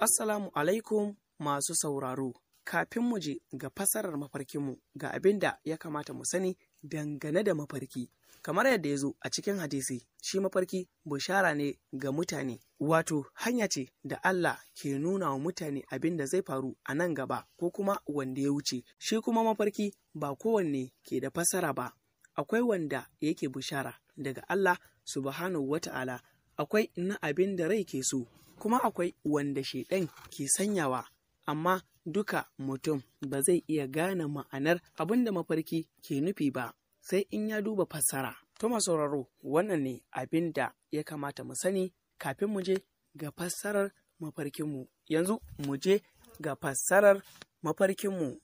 Assalamu alaikum masu sauraro. Kafin mu je ga fassarar mafarkinmu, ga abin da ya kamata mu sani dangane da mafarki. Kamar yadda ya zo a cikin hadisi, shi mafarki bushara ne ga mutane, wato hanya ce da Allah ke nuna wa mutane abin da zai faru a nan gaba ko kuma wanda ya wuce. Shi kuma mafarki ba kowanne ke da fassara ba, akwai wanda yake bushara daga Allah subhanahu wata'ala, akwai na abin da rai ke so, kuma akwai wanda shaiɗan ke sanyawa, amma duka mutum ba zai iya gane ma'anar abin da mafarki ke nufi ba, sai in ya duba fassara. To masu sauraro, wannan ne abin da ya kamata mu sani kafin mu je ga fassarar mafarkinmu. Yanzu mu je ga fassarar mafarkinmu.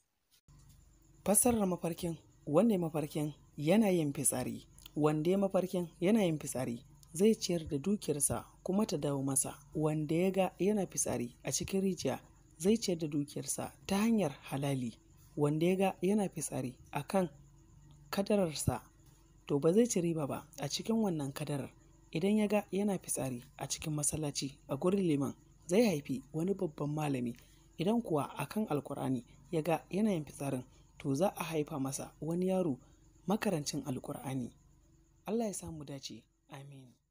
Fassarar mafarkin: wanda mafarkin yana yin fitsari, wanda ya mafarkin yana yin fitsari, zai ciyar da dukiyarsa kuma ta dawo masa. Wanda ya ga yana fitsari a cikin rijiya, zai ciyar da dukiyarsa ta hanyar halali. Wanda ya ga yana fitsari a kan kadararsa, to ba zai ci riba ba a cikin wannan kadarar. Idan ya ga yana fitsari a cikin masallaci a gurin liman, zai haifi wani babban malami. Idan kuwa a kan Alkur'ani ya ga yana yin fitsarin, to za a haifa masa wani yaro makarancin Alkur'ani. Allah ya samu dace. Amin.